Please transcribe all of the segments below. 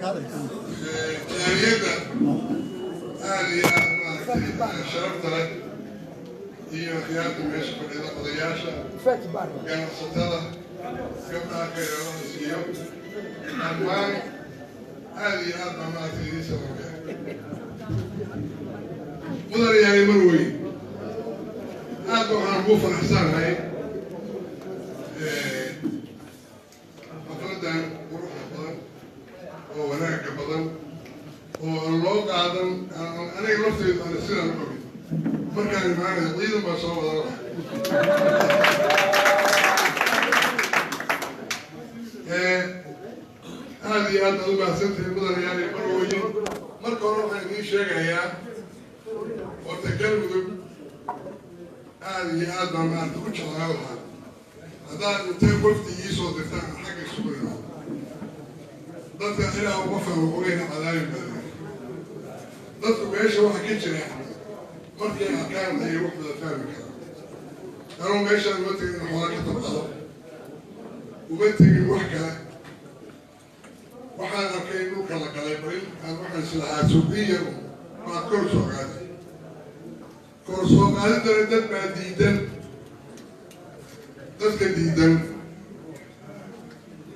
Jaaliyadda aada iyo aad maaragtay sharafta leh iyo khiyaarta meesha fadhida, odayaasha, ganacsatada, gabdhaha khayraadaha siiyo, dhammaan aada iyo aad baa maaragtay idiin salaamaya. Mudan yahay mar weyn, aad waxaan ugu faraxsanahay xafladan quruxda badan oo wanaagga badan oo aan loo qaadan. Aniga lafteydu aan sidaan u ogin markaan imaanaya ciidan baa soo wadan laha. Aada iyo aad baad u mahadsantahay, mudanayaal mar weyn. Marka hore waxaan idiin sheegayaa, horta Galmudug aada iyo aad baan maarata u jeclaan lahaa haddaad intay wafdi ii soo dirtaan aan xagga isugu imaado. Dadka ilaa uma fahmo ogeyna cadaabin baa dadku meesha waxa ka jira markay arkaan ayay wax wada fahmi karaan. Anuu meeshaan uma tegin in xoola ka tabcado, uma tegin wax kale. Waxaan arkay in dhulka la galay balin aan waxaan islahaa suuqin yar baad kor soo qaaday. Kor soo qaadidana dad baa diidan, dadka diidan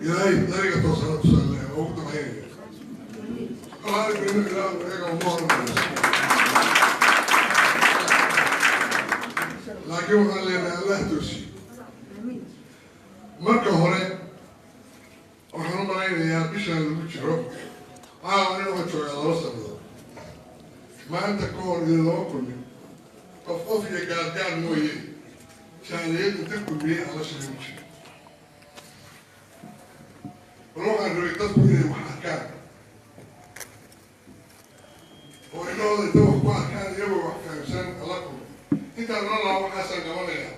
Ilaahay dariga toosana tusaale oo ugu ducaynaya iyaga uma oranayso, laakiin waxaan leenahay Allah toosiyo. Marka hore waxaan u malaynayaa bishaan lagu jiro caawa nin waxaan joogaa 2 sanadood maanta ka hor idin lama kulmin, qof qof iyo gaargaar mooye, jaaliyad inta kulmiyey aan la shaqayn jiro. Bal waxaan rabay dadku inay wax arkaan oo indhahooda inta wax ku arkaan iyagoo wax fahamsan ala kulmo. Intaan oran lahaa waxaasaan qabanaya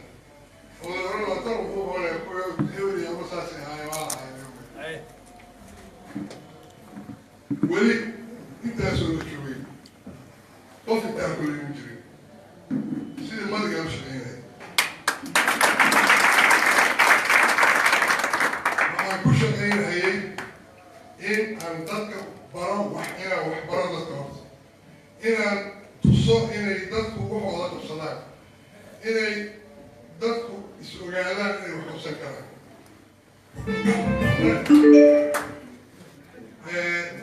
oo la oran lahaa tan wuxuu qabanaya kuwa hebel ama saasay ahaay waa lahay. Weli intaasoo la joogay qof intaa kuleyma jirin, sidii madigaan u shaqeynaya. Waxaan ku shaqaynayay in aan dadka baro wax, inaan wax baro dadka, horta inaan tuso inay dadku waxooda qabsadaan, inay dadku is ogaadaan inay wax qabsan karaan.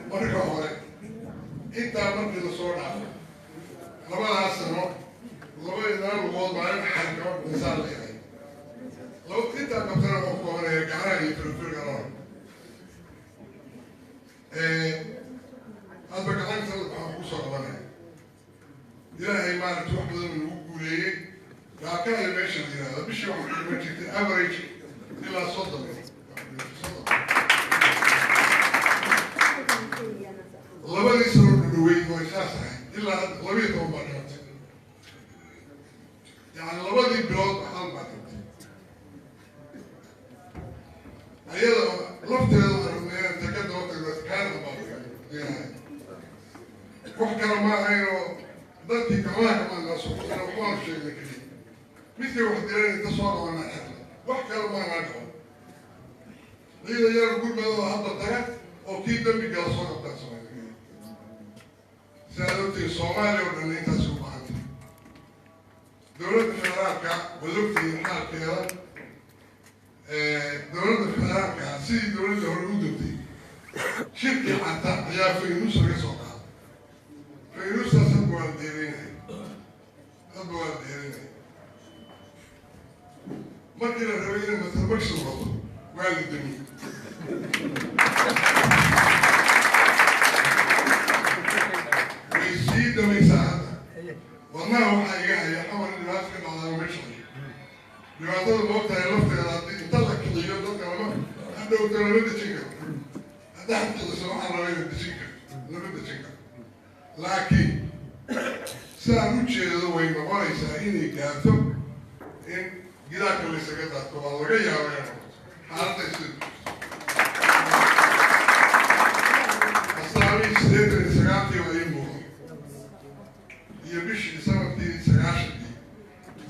Marka hore intaa markii lasoo dhaafay labadaas sano, labadii lugood maalin xarkama insaan la yahay laba intaa qabtana waxaan ku qabanaya gacanaha iyo firfirka nool. Hadba gacanta waxaan kugu soo qabanaya. Ilaahay maaragta wax badan lagu guuleeyey. Gaakayo meesha la yihahdo bishii waxaa ku dhiman jirtay average ilaa 30, 30. Labadii sano dhudhoweyd oo saas ahayd ilaa 12 baa dhimatay, yani labadii bilood hal baa dhintay. Ayada lafteeda waxaan rabnay inaan taka daba tagno kaana baa wax kale ma ahayn oo dadkii gacmaha kamaan noo soo qabana, waxbaanu sheegnay keliya midkii wax dilan inta soo qabanaa xirna, wax kale maanaa qaban. Ciidan yar gurmadooda hadda taga oo kii dambi gala soo qabtaan sameynay. Sidaad ogtihiin Soomaaliya oo dhan intaasi u baahantay. Dowladda federaalka waad ogtihiin xaalkeeda. Dowladda federaalka sidii dowladda hore u degtay shirkii xata ayaa faynuus laga soo qaaday. Faynuustaas hadba waa la dheeraynaya, hadba waa la dheeraynaya. Markii la rabay inay matalbagsi noqoto waa la damiyey. Way sii damaysaa hadda. Wadnaha waxaa iga haya Xamar in dhibaato ka dhacdaa ma shaqeeyo. Dhibaatada moogtahay lafteeda haddii inta la kiciyo dadka lama hadhowta lama dejin karo. Haddaad kiciso waxaa raba ina dejin karo, lama dejin karo. Laakiin sidaan u jeedo way noqonaysaa inay gaarto in gidaarka laysaga daadto, waa laga yaaba inay noqoto xaaladda sida ku jirto. Astaamihii 89-kii waa ii muuqda iyo bishii sanadkii 90-kii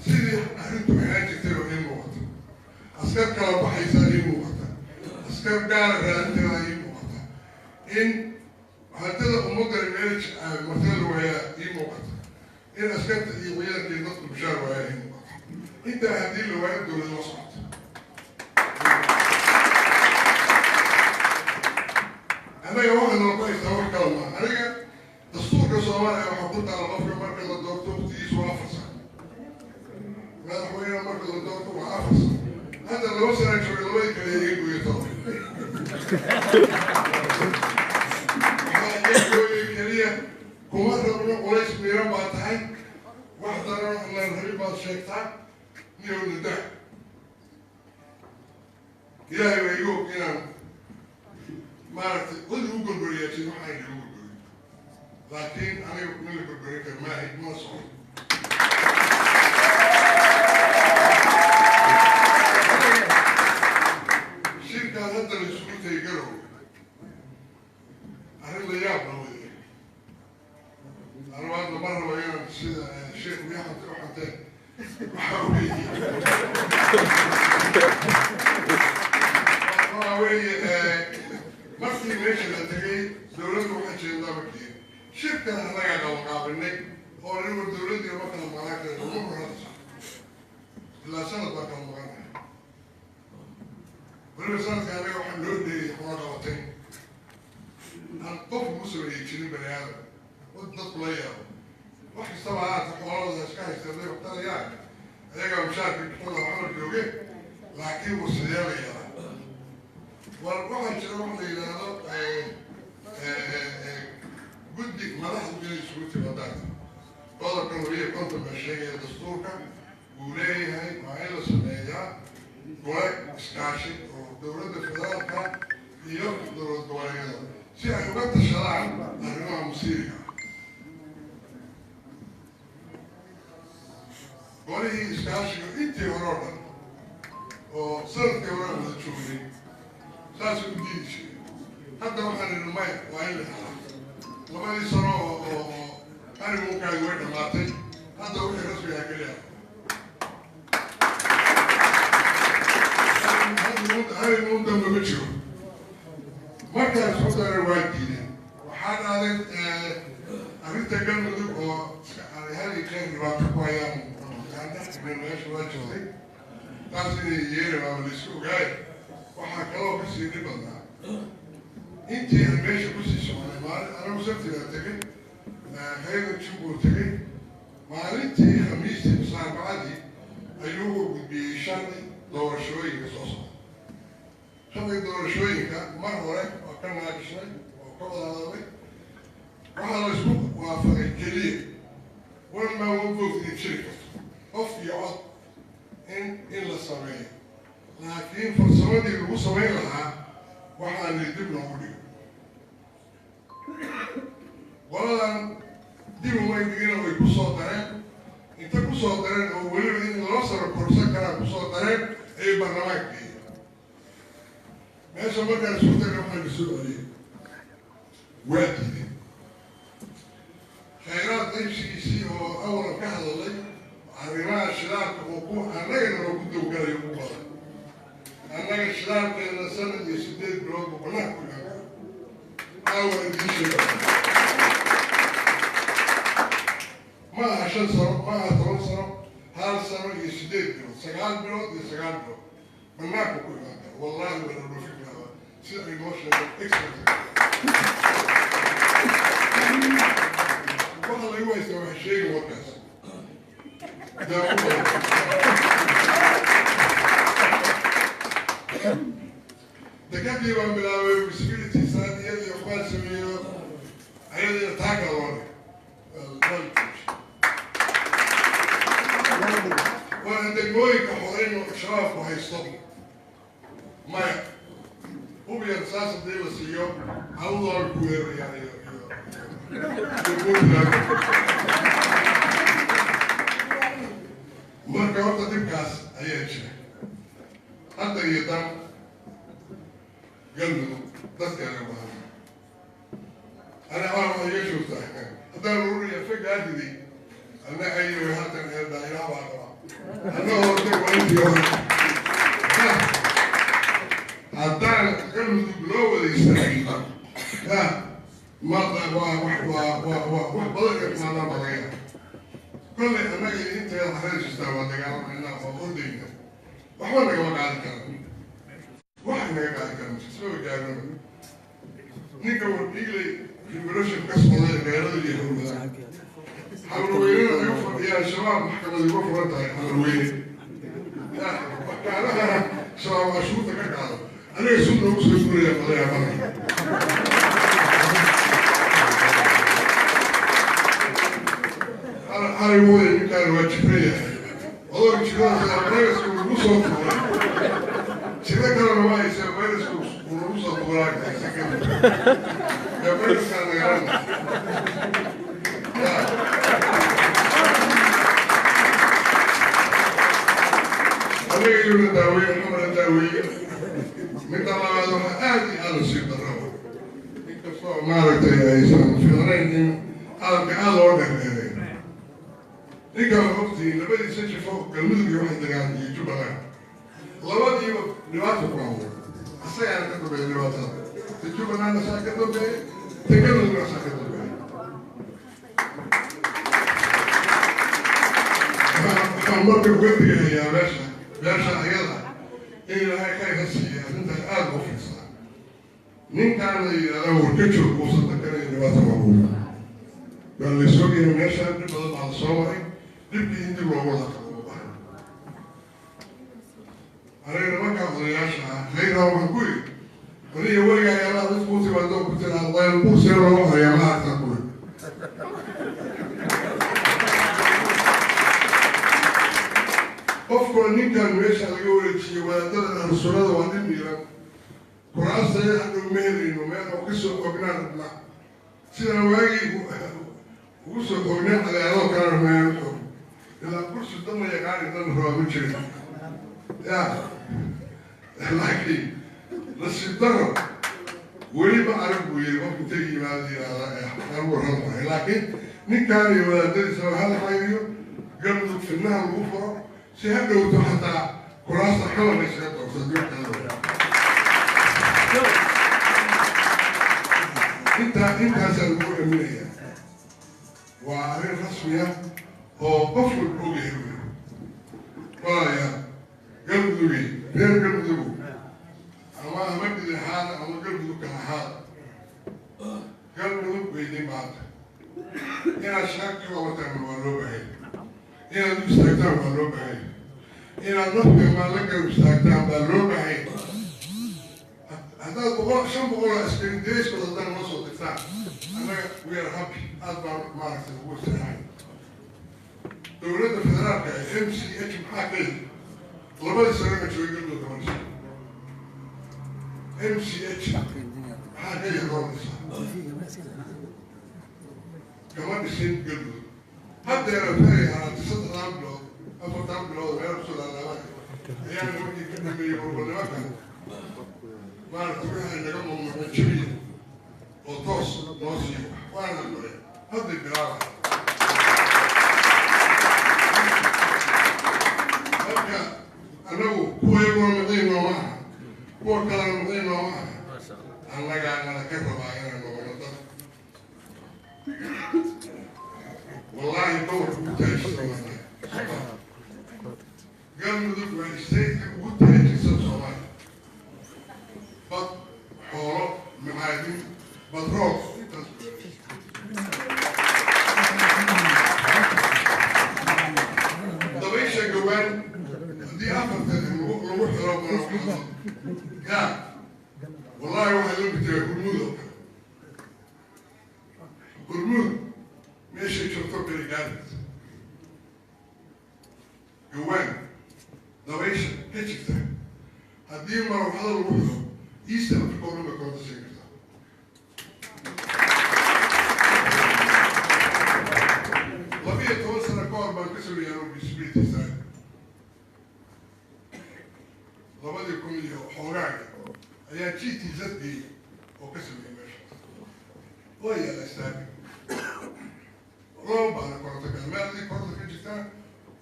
sidii arrintu ahaan jirtay oo ii muuqata. Askar kala baxaysaa ii muuqata, askar gaara raadinteeda ii muuqata in Hantida ummadani meel martida la waayaa ii muuqata, in askarta iyo ciidanka iyo dadku mushaar waayaa ii muuqata. Intaa haddii la waayo, dowlad la socota. Anaga waxa noo ku haystaa wax kala maa. Aniga dastuurka Soomaaliya waxaa ku taala, qofka marka la doorto waqtigiisu waa 4 sano. Madaxweyne marka la doorto waa 4 sano. Hadda 2 sana joogay, labadii kale iga gooyo toban. Waxaa iga gooyay keliya kuma rabno, culays miiran baa tahay, wax daran anaan rabin baad sheegtaa, niyow nadaa. Ilaahay baa iga og inaan maaragtay cid ugu gorgoriyaa jir, waxaan igu gorgoriyo, laakiin aniga nin la gorgorin kara maahi, mana socdo. Shirkaan hadda la isugu tagay Garow, arrin la yaab la weeye. Anigu hadda ma rabo inaan sida sheekh miyaxante u xanteen. Waxa weeye markii meesha la tegay, dowladdu waxay jeedaa markii shirkan annagaa qabanqaabinay oo anigu dowladdii ma kala maqnaan kara uma horeysa, ilaa sanad baa kala maqanaya. Weliba sanadka annaga waxaa noo dheeyay xuna qabatay aan qof ugu sameeyey jirin bani aadam dadku la yaabo. Wax kastaba haata, xoolahooda iska haysta haday waxtarayaan, ayagaa mushaarka bixinada waxba jooge, laakiin wuu sidee la yeelaa? War waxaa jira wax la yidhaahdo guddi madaxdu inay isugu timaadaan. Qodobka 52 baa sheegaya dastuurka uu leeyahay waa in la sameeyaa gole iskaashi oo dowladda federaalka iyo dowlad goboleedyada, si ay uga tashadaan arrimaha masiiriga ah. Golihii iskaashiga intii hore oo dhan oo sanadkii hore aan wada joognay saasay u diidi jiray. Hadda waxaan idhi maya, waa in la helaa. 2dii sano oo honeymoonkaagi way dhammaatay, hadda wixii rasmigaa keliya honeymoon dambe ma jiro. Markaan isku daray waa diideen. Waxaa dhacday arrinta Galmudug oo hal iyo jeer dhibaato ku hayaan meesha waa jirtay, taas inay yeeri baaba la isku ogaay. Waxaa kaloo kasii dhib badnaa intii aan meesha kusii soconay, maalin anagu sabtigaa tegay, haydan Jubbuu tegay, maalintii Khamiistii mise Arbacadii ayuu u gudbiyey sharci doorashooyinka soo socda. Sharci doorashooyinka mar hore waa ka naaqishnay oo ka wada hadalnay. Waxaa la isku waafaqay keliya one man one vote inay jiri karto, qof iyo cod in la sameeyo, laakiin farsamadii lagu samayn lahaa waxaanay dib noogu dhigay. Qoladan dib umay dhigina, way ku soo dareen. Inta ku soo dareen oo weliba in 2 sano korsan karaa kusoo dareen ayay baarlamaanka geeyeen. Meesha markaan isku tagna waxaa la soo celiyey, waa diideen. Khayraad qaybsigiisii oo awalan ka hadalay, arrimaha shidaalka oo ku annagana loogu dowgalayo ku badan, annaga shidaalkeena sanad iyo 8 bilood boqolaha ku imaan kara aawa idiin sheega. Ma aha 5 sano, ma aha 10 sano, hal sano iyo 8 bilood, 9 bilood iyo 9 bilood banaanka ku imaan kara. Wallahi waa la dhoofin karaa sida ay noo sheegeen expert. Waxa lagu haystaa waxa sheegin warkaas daawo badan. Dekadii baan bilaabay visibility saadiyada iyo waxbaan sameeyo, ayadina taaka loo dhig. Waana degmooyinka xoreyno Shabaabku haysto. Maya, hubiyan saas haddii la siiyo hawdooda ku weerarayaan iyo Puntland. Marka horta dhibkaas ayaa jira hadda iyo dan Galmudug dadkeena bahan. Ana caa waxay iga joogtaa haddaan ururiya fagaadiday anna ayo haatan eeldaa ilaah baa qaba anna horta waa intii hore. Haddaan Galmudug loo wada istaagin ya Ma waa wax waa wax badan ee xumaadaan baa laga yaaba. Kollay annaga iyo inteeda xareer jirtaa waa dagaalamaynaa, waa ordayna, waxba nagama qaadi karaan, waxa naga qaadi karaan ismaba gaarnaba. Ninka Wardiigley revolution ka socday magaalada iyo howlwada Xamarweynena ay u fadhiyaan Shabaab, maxkamad uga furan tahay Xamarweyne, wakaalaha Shabaab cashuurta ka qaado, aniga sun noogu soo guuraya malaya marka. Xalay wooya ninkaan waa jibran yahay, odoga jiradaas viruska ugu soo tuuray, jiro kalena waa haysa, viruska uu nagu soo tuuraa ee viruskaa nagalana. Aniga iyuna daaweeye, Xamara daaweeye. Midda labaad, waxaa aada iyo aada u sii darraba, inkastoo maaragtay aysan fiicnayn in hadalka aada loo dheerdheeray, ninkaan ogtiin labadiisa jifo Galmudug iyo waxay degaan iyo Jubbaland labadiiba dhibaata ku abuuray, asagaana ka dambeeya dhibaatada. Ta Jubbalandna saa ka dambeeya, ta Galmudugna saa ka dambeeya. Waxaan marka uga digayaa beesha ayada in Ilaahay khayr ka siiya arrintaas aada uga fiirsadaa. Ninkaan la yidhahda warka joog uusan takanaya dhibaata ku abuuray waa la soo geeyay meeshaan, dhib badan baa la soo maray, dhibkii in dib loogu laabto uma baahna. Aniga nimankaa odayaasha ah khayraa waxaan ku yidhi, aniga weligaa yaalaa dad kuu timaado ku tiraa daylbuur see loogu hayaa ma aragtaa ku yidhi. Qofkoo ninkan meesha laga wareejiyey wadaadada Ahlu Sunnada waa nin miiran, kuraastaya hadhow ma helayno meel oo kasoo xoognaan rabnaa, sidaan waagii ugu soo xoognaa cadaadoo kale rabnaa u xoog ilaa kursi dadna yaqaani dan rabaa ma jirin ya. Laakiin nasiib daro weli ma arag buu yiri qof intay yimaado yihahda anigu warran. Laakiin ninkaan iyo wadaadadiisa ha la xayriyo, Galmudug fidnaha lagu furo si ha dhowto xataa kuraasta xamarka iskaga doorto. Intaasaa lagu aaminayaa, waa arrin rasmiya oo qof walba ogyahay wey. Walaalayaal, Galmudugey, reer Galmudugu, ama gidi ahaada ama Galmudug kala ahaada, Galmudug weydin maanta inaad shaqa ka qabataan waa loo baahanya, inaad u istaagtaan waa loo baahanya, inaad nafka maal la garab istaagtaan baa loo baahanya. Haddaad 100, 500 oo askari dayskooda haddaan noo soo dirtaan, annaga we are happy, aad baan maaragtay ugu istiraxay. Dowladda federaalka MCH maxaa ka yidhi labadii sanana joogay Galmudug kama dhiso MCH? Maxaa ka yidhi loo dhisa kama dhisin Galmudug. Haddeera ferey haraatay 3dan bilood, 4tan bilood meel kusoo laalaabay ayaa nimankii ka dhameeyey walba nimankan maaragtay wixii naga mamnuucay jabiya oo toos noo siiyo, waana aqbalay, hadday bilaabay. Marka annagu kuwa iyaguna miciin nooma aha, kuwa kalena miciin nooma aha, annagaa nala ka rabaa inaan noqono dad wallaahi gobolka ugu taajirsan waa Galmudug, waa stateka ugu taajirsan Soomaaliya, bad, xoolo, macaadin, batrool, intaas. Dabaysha gawaan haddii afarta lagu xiro marawaxado ya, wallahi waxay la mid tahay Hurmuud oo kale. Hurmuud meeshay joogto berigaari gawaan dabaysha ka jirta haddii marawaxado lagu xiro, East Africa oo dhan bay koonta siin kartaa. 12 sano ka hor baan ka sameeyay feasibility study 2000 iyo xoogaaga ayaa GTZ geeyey oo ka sameeyey meesha, waa yaala istaagi. Looma baahna koronto kale, meel haddii koronto ka jirtaa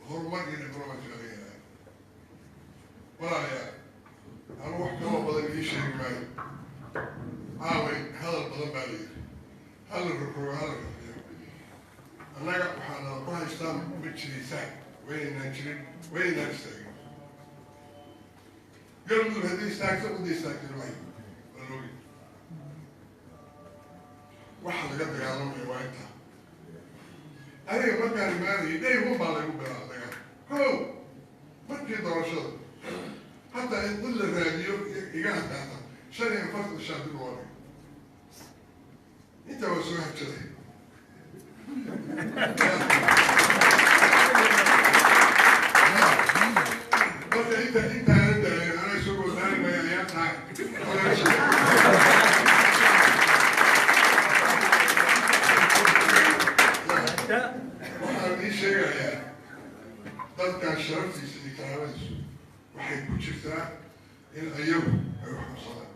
horumar iyo development laga helaya. Walaalayaal, anu wax kaloo badan ii sheegi maayo, caaway hadal badan baa la yidhi. Hala rogrogo, hala rafiyo. Annaga waxaana ku haystaa ma jiraysaan, waynaan jirin, waynaan istaagin. Galmudug haddii istaagto, cidda istaagtay maayo, waa loogi. Waxa laga dagaalamaya waa intaa. Aniga markaan imaanayay, day one baa laygu bilaaba dagaal ko markii doorashada, hataa in dad la raadiyo iga adkaata. 45 shan dib loo dhigay, intaa waa soo hajaday. Marka intaana daalin, anaa isagoo daalimaya ayaa tahay. Waxaan ii sheegayaa, dadkan sharaftiisa iyo karaamadiisu waxay ku jirtaa in ayagu ay wax qabsadaan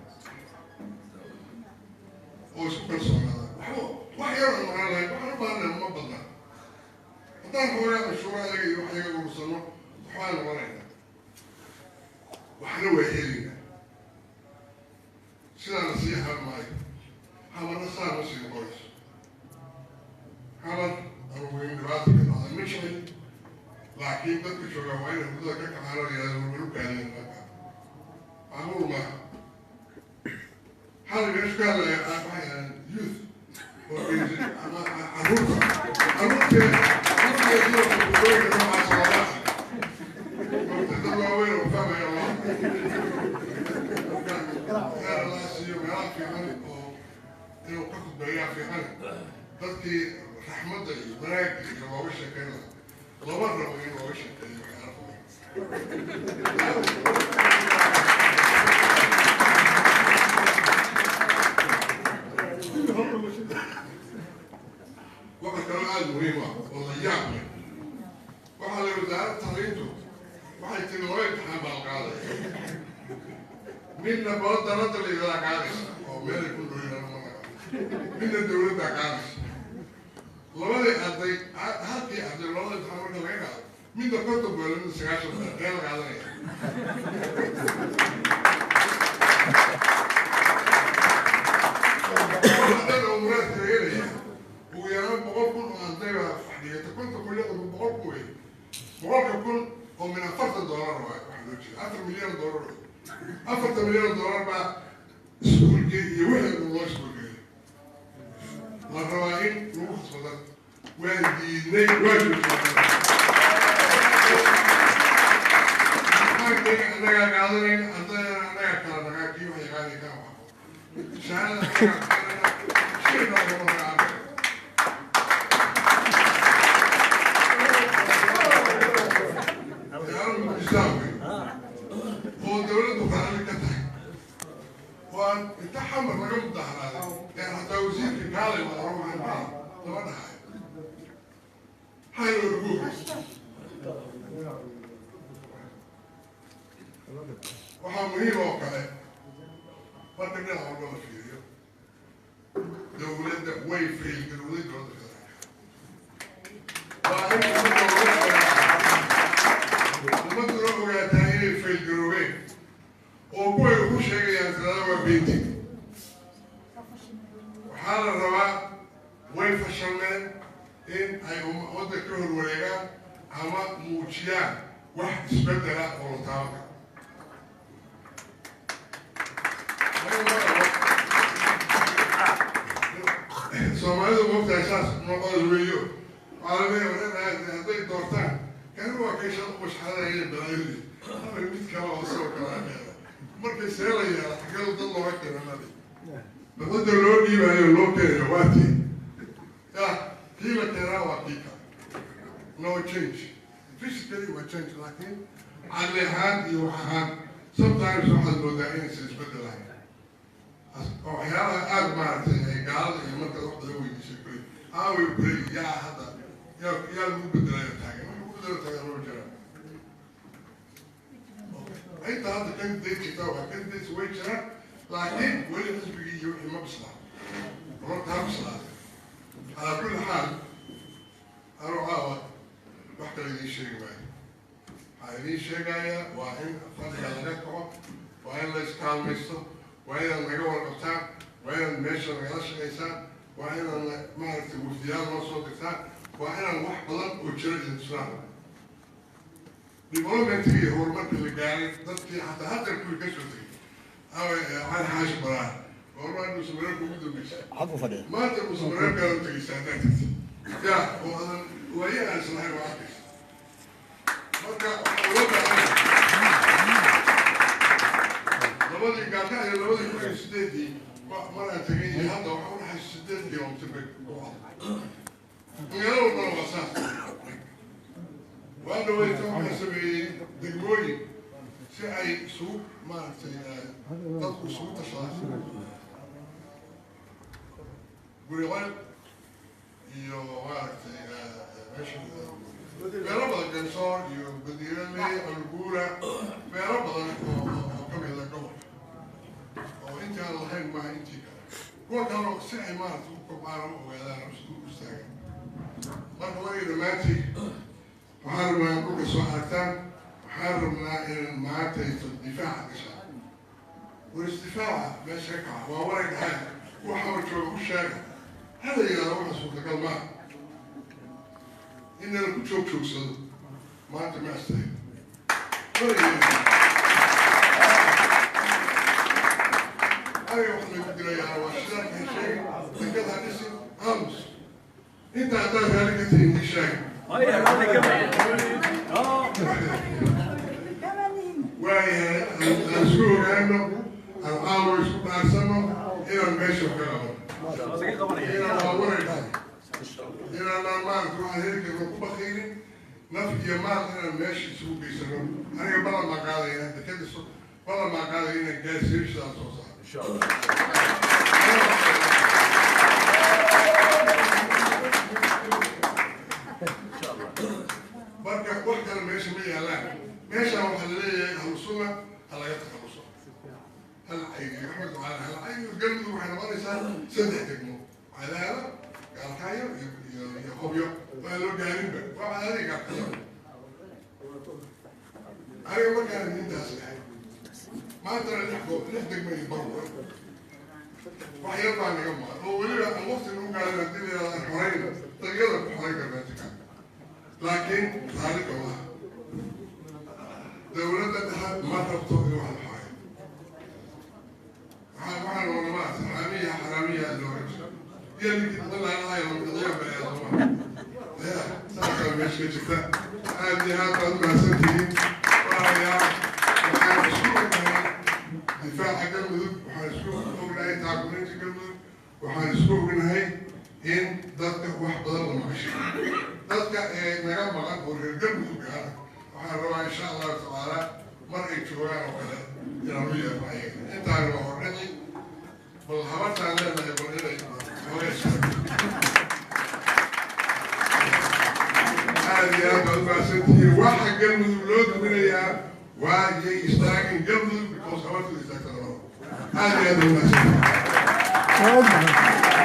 oo isku kalsoonaadaan. Waxba wax yar aan maqan lahayn, waxaan u baahanahay ma badna. Haddaan xoogaa canshuura ayaga iyo wax yaga urursano, waxbaan noqonaynaa, waxna waa helaynaa. Sidaana sii ahaan maayo, hamarna saa ma sii noqonayso. Hamar anugu in dhibaata ka dhacday ma jecel, laakiin dadka joogaa waa inay hurdada ka kacaan oo yidhahdo warbalu kaadeen. Marka macquul maaha. Xalay meesha ka hadlaya waxay ahaan youth ama carruurta, carruurta dumarka noocaas looma arag. Dad waaweyn oo fahmaya loo. Marka gaar laa siiyo meelaha fiican oo inuu ka khudbeeyaa fiican. Dadkii raxmadda iyo wanaagga iyo looga sheekeyn lahaa, lama rabo in looga sheekeeyo waxyaala fudud. Waxa kaloo aada muhiim ah oo la yaab leh, waxaa la wasaaradda tacliintu waxay tiri laba imtixaan baa la qaadaya. Midna qolo dalada la yidhahdaa qaadaysa oo meelay ku nooyaan ma naqaan, midna dawladdaa qaadaysa. Labadii arday, halkii arday labada imtixaan marka laga qaado, midna 50 goolo, midna 90 goolo, ee la qaadanaya. Waxaa dhan oo muraadka laga leeyahay, ugu yaraan 100,000 oo arday baa wax dhigata. 50,000, 60,000, 100,000 wey. 100,000 oo min $40 waay, waxaa loo jeeda $4 milyan wey. $40 milyan baa iskuulkii iyo wixii dhan loo iskuulgeeyay, la rabaa in lagu khasbo dadka. Waan diidnay, waa joojinay. Imtixaankayga annagaa qaadanayna, ardaydana annagaa kala dhaqaa, kii wax yaqaanay kaa wax aqoon, shahaadada annagaa qaadanayna, shirka lagama magacaabay. Waxyaalo mucjisaa wey oo dawladdu raalli ka tahay oo aan inta Xamar laga mudaharaaday ee hataa wasiirka kaalay la oro waxaan maa lama dhahayo hayoo lagu ogeysa. Waxaa muhiim oo kale, marka dhinac walba la fiiriyo, dawladda way failgarowday. Dowladda federaalka waa in ummaduna ogaataa inay failgaroobeen oo kuway ku sheegayaan tirada waa beenti. Waxaa la rabaa, way fashalmeen in ay wadda ka hor wareegaan ama muujiyaan wax isbedela oo la taaban karo. Soomaalidu moogtahay saas noqoda weeyo. Waxaa la leeyahay hadday doortaan kani waa kay shan mashxadaya balaayadii ama mid kale oo soo kala leeda. Markay see la yeela, xaggee dad looga keena nadi dadada loo dhiibayo loo keenayo? Waa tii ya kii la keenaa waa kii kale. No change physically, waa change, laakiin caqli ahaan iyo wax ahaan sometimes waxaad moodaa inaysan isbedel lahayn. Waxyaalaha aada maaragtay ay gaalada iyo markaad wax badan weydiisay kuley aaway kuley, yaa hadda yaa lagu bedelayo taagan, wax lagu bedelayo taagan lama jiraan. Inta hadda candidate jirta waa candidates way jiraan, laakiin weli xisbigii iyo wixii ma bislaa, horta ha bislaatay. Calaa kulli xaal, anuu caawa wax kale idiin sheegi maayo. Waxaa idiin sheegayaa waa in fadhiga laga kaco, waa in la iskaalmaysto, waa inaad naga warqabtaan, waa inaad meesha nagala shaqaysaan. Waa inaan maaragtay wafdiyaal noo soo dirtaan. Waa inaan wax badan oo jiro idin tusnaan developmentkii iyo horumarka la gaaray. Dadkii xataa hadda kuwii ka soo tegay, Cali Xaashi Baraa, goormaa Dhuusamareebka ugu dambeysay? Xag u fadhiya. Maanta Dhuusamareebkaad u tegaysa haddaad tagtid ya oo adan waaye aan islahayn waa arkaysa. Marka waxaa loo baahan labadii Gaalkacyo 2008-dii maraan tegay iyo hadda waxa udhaxaysa 8 kilomitir bay ku magaalo walbana waa saas. Waa dhaweyta waxaa sameeyey degmooyin si ay isugu maaragtay dadku isugu tashadaan, Guriceel iyo maaragtay meesha meelo badan, Gansoor iyo Badiirale, Alguura, meelo badan oo ka mida gobolka oo intii aan lahayn maaha intii kale, kuwa kaleo si ay maaragtay u kobcaan oo u ogaadaan oo isku istaagaan. Marka wagi dhammaantii waxaan rabnaa dhulka soo aragtaan. Waxaan rabnaa in maanta difaaca gashaan. War isdifaaca, meesha ka kaca waa waray dhaxeen. Waxaa jooga u sheega hala yidhahdo waxa suurtagal maaha inana ku joog joogsado maanta ma astaag. Aniga wax lagu dilayaa waa shidaalka ha sheegin, dekada ha dhisin, aamus. Inta haddaad raali ka tihiin ii sheega. Waayahay, aan isku ogaano, aan caawa isku dhaarsano inaan meesha wax ka qabano, inaan waawaray dhahay, inaanaan maarata waxaan heli karno ku bakiilin naf iyo maal, inaan meesha isugu geysano. Aniga ballan baan qaadaya inaan dekadiso, ballan baan qaadaya inaan gaarsiiyo shidaal soo saaro. Marka wax kale meesha ma yaalaan. Meeshaan waxaa laleeyahay Ahlu Sunna ha laga takhaluso, hal cayriyo Axmed Ducaale, hal cayriyo. Galmudug waxay noqonaysaa saddex degmo: Cadaado, Gaalkacyo iyo Hobyo. Waa loo gaarinba, waa Cadaado iyo Gaalkacyo. Aniga markaan intaas ahay maantana lix goob, lix degmo iyo bar wax yar baa naga maqan oo weliba aan waqti nagu gaarin. Haddii la yidhahdo aan xorayn, daqiiqada ku xorayn karnaa jikaan, laakiin raalliga maaha. Dawladda dhexe ma rabto in wax la xoreeyo. Waxaan noqona xaraamiya, xaraamiya looga jiro iyo ninkii dalaalahay lamidciyo baa ya saasaa meesha ka jirta. Aad iyo aad baad umahadsantihiin walaalayaal. Waxaan isku ognahay difaaca Galmudug, waxaan isku ognahay taakulinta Galmudug, waxaan isku ognahay in dadka wax badan la maqashay, dadka ee naga maqan oo reer Galmudug ahana waxaan rabaa insha Allahu tacaala mar ay joogaan oo kale inaan u yeerno ayaga. Intaani waa hordhaci. Bal habartaan leenahay, bal inay hore. Aad iyo aad baad umahadsantihiin. Waxa Galmudug loo duminayaa waa yay istaagin Galmudug because habartu istaagta labada. Aad iyo aad baad umahadsantihiin.